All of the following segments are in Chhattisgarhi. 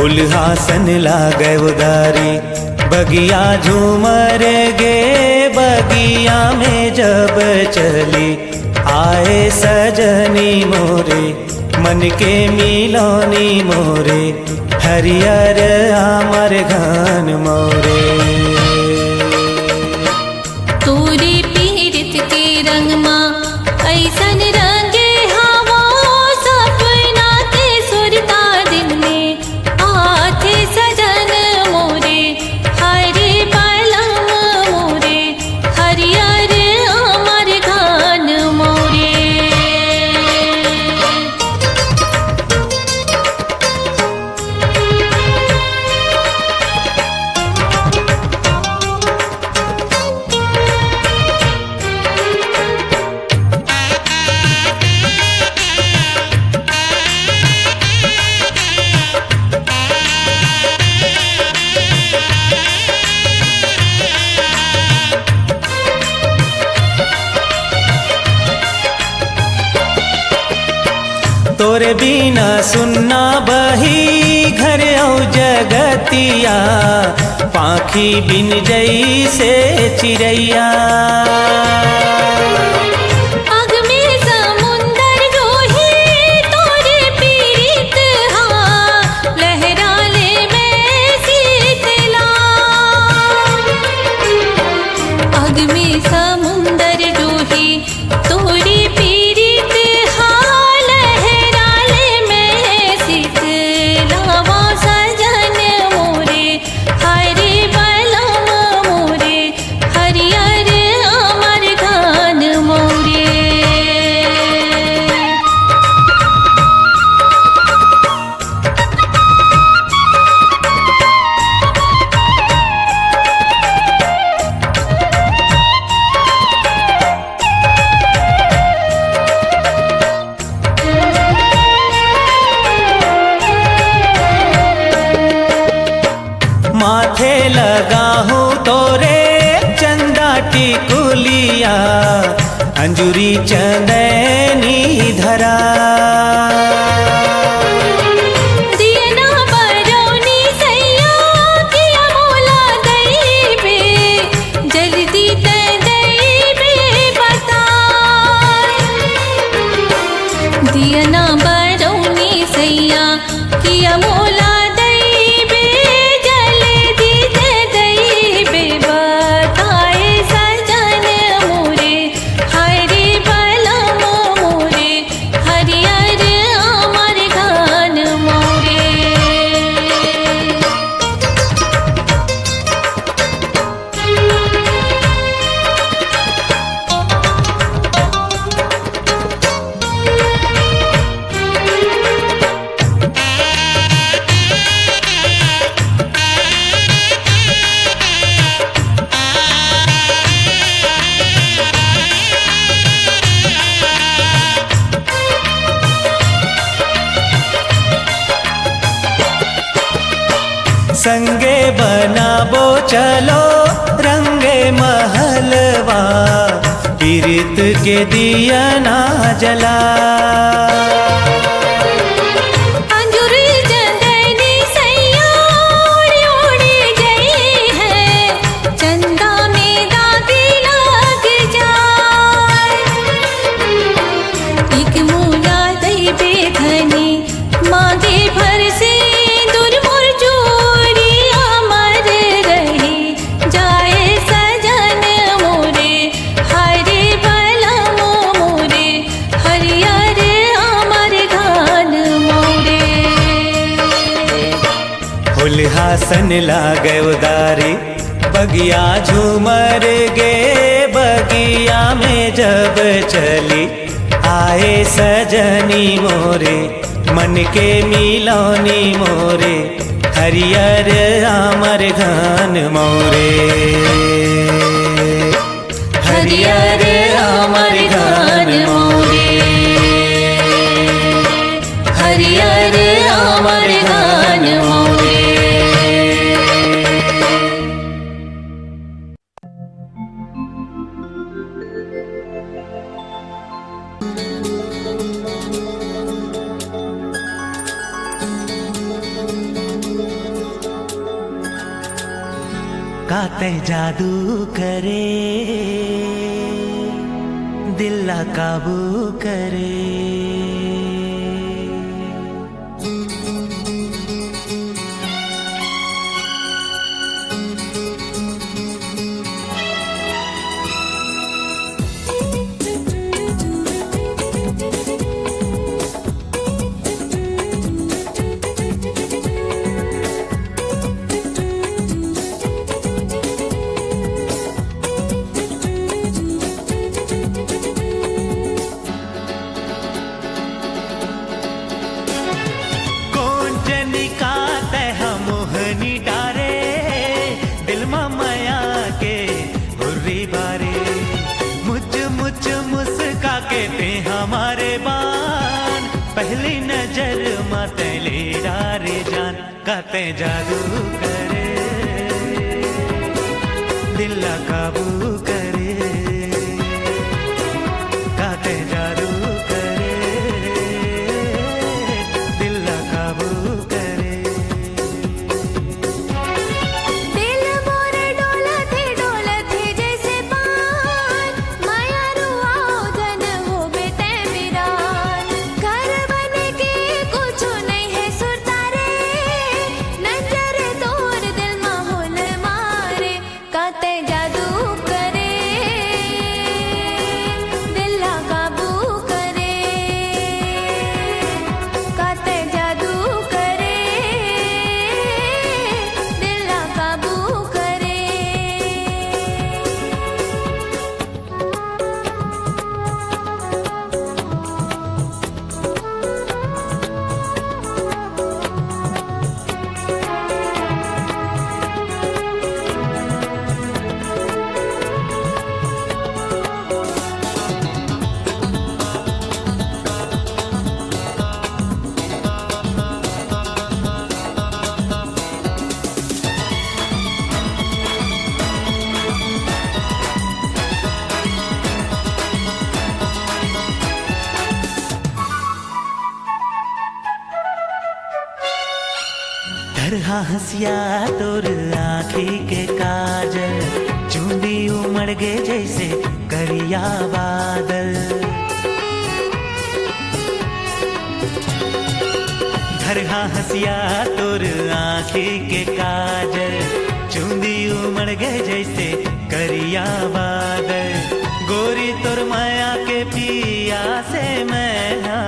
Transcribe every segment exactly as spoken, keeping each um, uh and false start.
फुलहा सन लागे उदारी, बगिया झूमर गे, बगिया में जब चली आए सजनी मोरे, मन के मिलौनी मोरे, हरियर आमर घन मोरे। तोरे पीरित के रंग मा अइसन रंगे हवो, सपना के सुरता दिन में आथे सजन मोरे, हरे बलम मोरे, हरियर अमर घन मोरे। तोरे बिना सुन्ना बही घर अउ जगतिया, पाखी बिन जइसे चिरैया। अग में समुंदर जोही तोरे पीरित हा, लहरा ले मैं शीतला। अग में समुंदर जोही तोरे पीरित हा, लहरा ले मैं शीतलावा सजन मोरे, हरे बलम मोरे, हरियर अमर घन मोरे। माथे लगाहूँ तोरे चंदा टिकुलिया, अंजुरी चंदैनी धरा। दियना बरौनी सैया किया मोला दैबे, जल्दी तै दैबे बता। दियना बरौनी सैया किया मोला दैबे, जल्दी तै दैबे बताए सजन मोरे, हरे बलम मोरे, हरियर अमर घन मोरे। संगे बनाबो चलो रंगे महलवा, पीरित के दिया ना जला। अंजुरी चंदैनी सैया उड़ी उड़ी गई है, चंदा में दागी लग जाए। एक मोला दैबे धनी, मांगे भर सिंदूर मोर चूड़ी अमर रही जाए सजन मोरे, हरे बलम मोरे, हरियर अमर घन मोरे। होलिहा सन लागे उदारी, बगिया झूमर गे, बगिया में जब चली आए सजनी मोरे, मन के मिलौनी मोरे, हरियर आमर घन मोरे। हरियर आमर घन मोरे, हरियर आमर घन मोरे। आते जादू करे, दिल ला काबू करे। कोन जनी का तै ह मोहनी डारे, दिल म मया के भुर्री बारे। मुच मुच मुस्का के ते हमारे बान, पहली नजर म तै ले डारे जान। काते जादू करे, दिल ला काबू करे। काते जादू करे, दिल ला काबू करे। दिल मोर डोलत हे, डोलत हे जैसे पान। माया रुआओ जन होबे तै बिरान। घर बने के कुछु नइ हे सुरता रे। नजर तोर दिल मा होल मारे। काते जादू करे, दिल ला काबू करे। काते जादू करे, दिल ला काबू करे। धरहा हंसिया तोर आँखी के काजल, चूंदी उमड़ गे जैसे करिया बादल। धरहा हंसिया तोर आँखी के काजल, चूंदी उमड़ गे जैसे करिया बादल। गोरी तोर मया के पियासे मैं हा,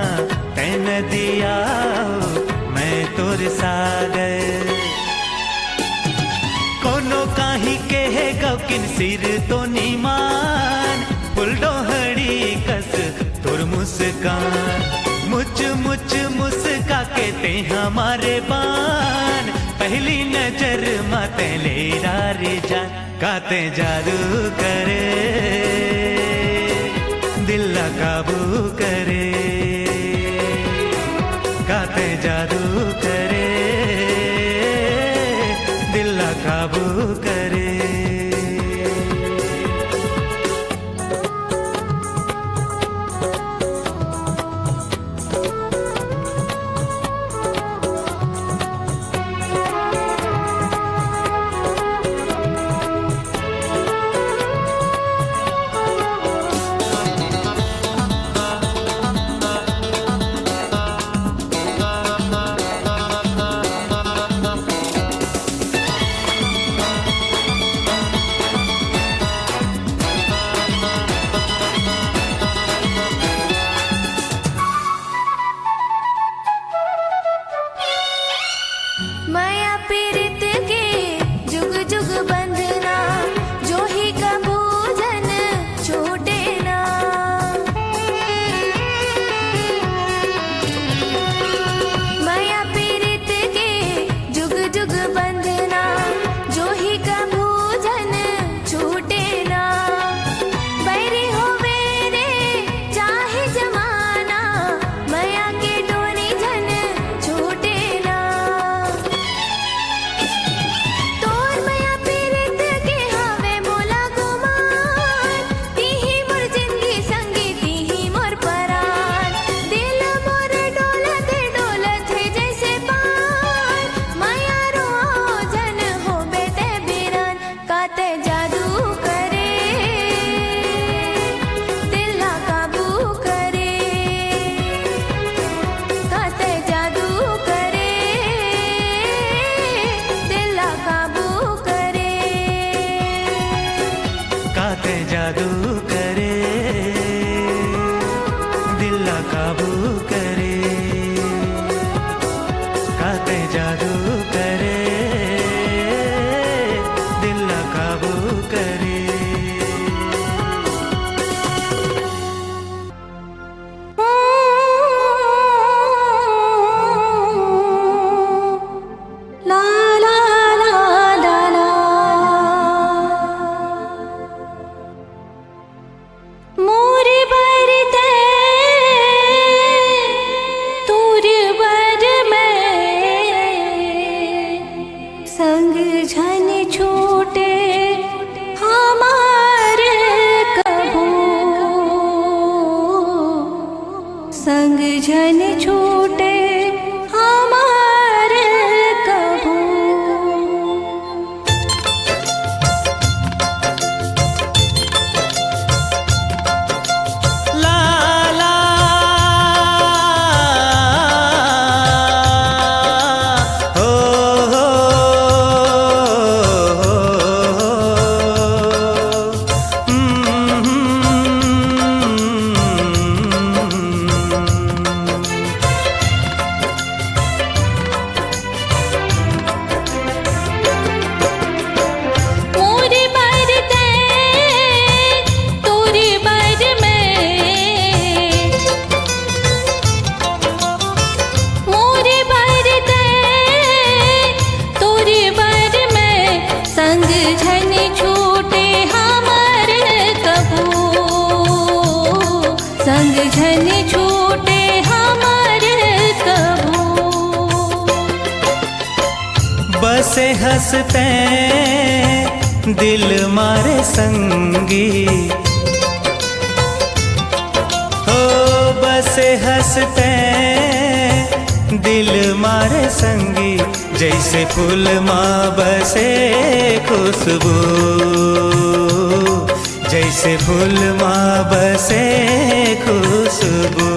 तै नदिया अउ मैं तोर सागर। कोनो कांही केहे गौकिन सिर तो निमान, फुलडोहड़ी कस तोर मुस्कान। मुच मुच मुस्का के ते हमारे बान, पहली नजर मा तै ले डारे जान। काते जादू करे, दिल ला काबू करे। काते जादू करे, दिल ला काबू करे। जादू करे, दिल ला काबू करे, का तैं जादू करे, दिल ला काबू करे। ला, ला, ला, ला, ला। मोर बर तैं, तोर बर मैं, संग झन छूटे हमार कभू, संग झन छूटे हमार कभू। ला, ला, हो, हो, हो, हो। मोर बर तैं, तोर बर मैं, मोर बर तैं, तोर बर मैं, संग झन छूटे हमार कभू, संग झन छूटे हमार कभू। बसे हँस तैं दिल मा रे संगी, हो बसे हँस तैं दिल मा रे संगी, जैसे फूल मा बसे खुशबू, जैसे फूल मा बसे खुशबू।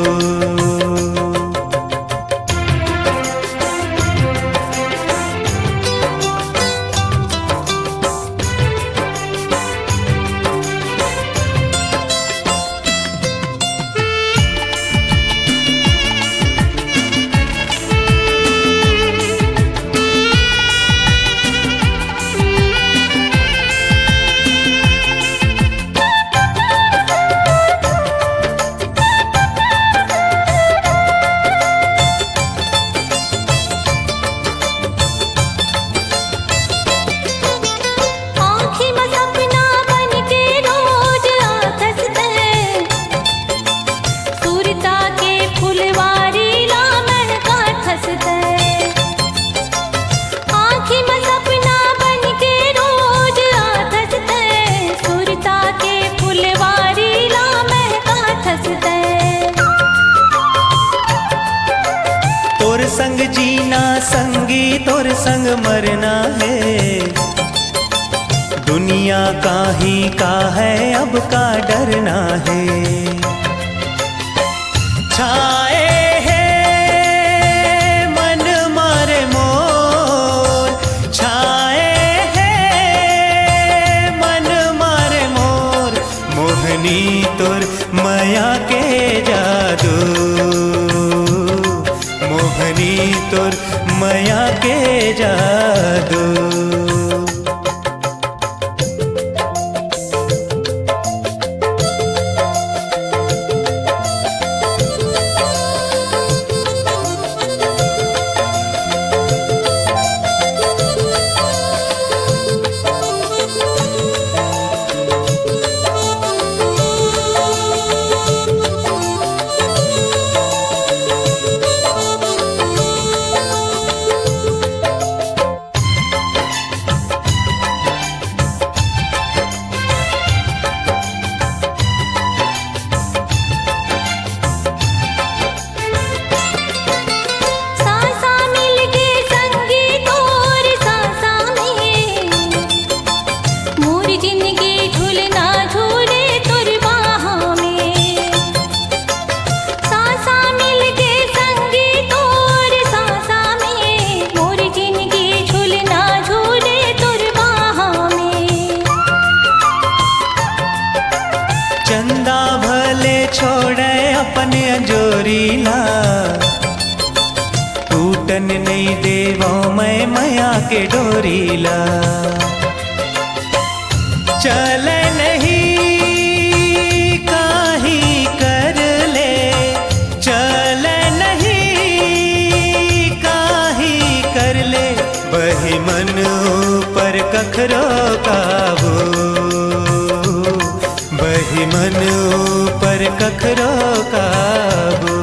आँखी म सपना बन के रोज आथस तैं, सुरता के फुलवारी ला महकाथस तैं। आँखी म सपना बन के रोज आथस तैं, सुरता के फुलवारी ला महकाथस तैं। तोर संग जीना संगी, तोर संग मरना हे। दुनिया काहीं काहय, अब का डरना हे। छाए हे मन मा रे मोर, छाए हे मन मा रे मोर, मोहनी तोर मया के जादू, मोहनी तोर मया के जादू। के डोरी ला। चले नहीं काहीं कर ले, चले नहीं काहीं कर ले, बही मन ऊपर कखरो काबू, बही मन ऊपर कखरो काबू।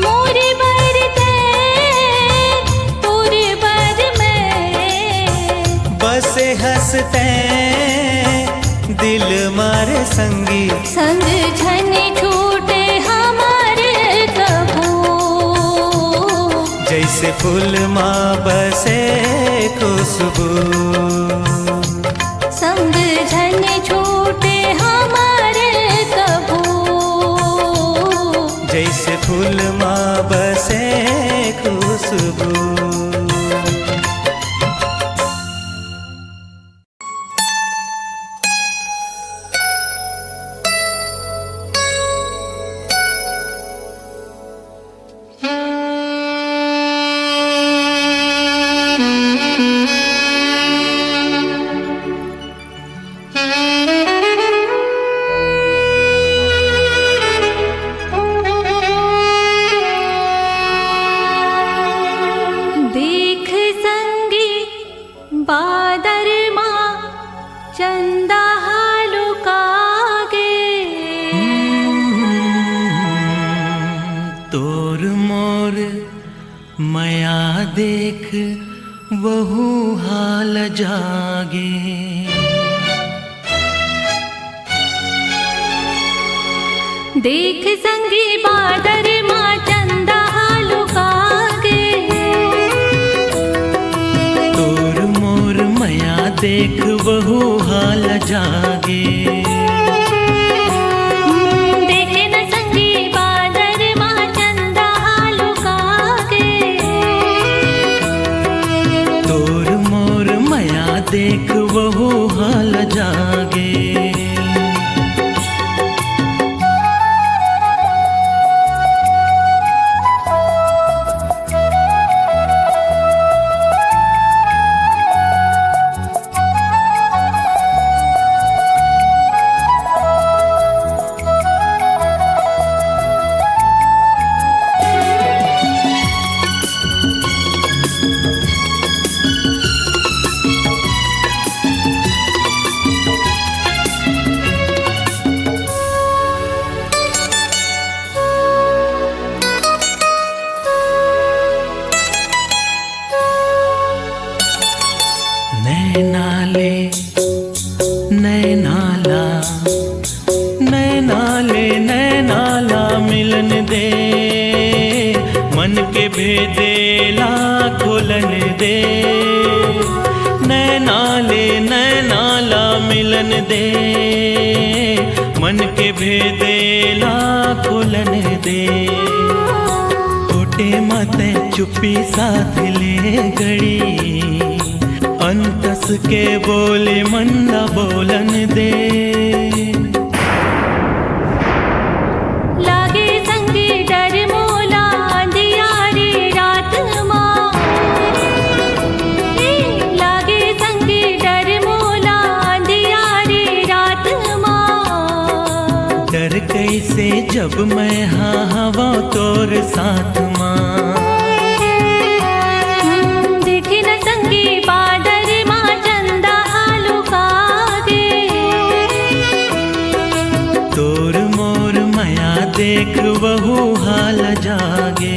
मोर बर तैं, तोर बर मैं। बसे हँस तैं दिल मा रे संगी। संग झन छूटे हमर कभू। जइसे फूल मा बसे खुशबू। संग झन छूटे हमर कभू। जइसे फूल मा बसे खुशबू। देख संगी, बादर मा चंदा हा लुका गे। तोर मोर मया देख, वहू हा लजा गे। देख संगी, बादर मा चंदा हा लुका गे। तोर मोर मया देख, वहू हा लजा गे। देखे न संगी, बादर मा चंदा हा लुका गे। तोर मोर मया देख, वहू हा लजा गे। नैना ले नैना ला, नैना ले नैना ला मिलन दे, मन के भेदे ला खोलन दे। नैना ले नैना ला मिलन दे, मन के भेदे ला खोलन दे। कोटे मते चुप्पी साथ ले गड़ी, अंतस के बोले मन ला बोलन दे। लागे संगी डर मोला अंधियारी रात मा। ए, लागे संगी डर मोला अंधियारी रात मा। डर कैसे जब मैं हा हवा तोर साथ मा। देखे न संगी बादर मा चंदा हा लुका गे। तोर मोर मया देख वहू हा लजा गे।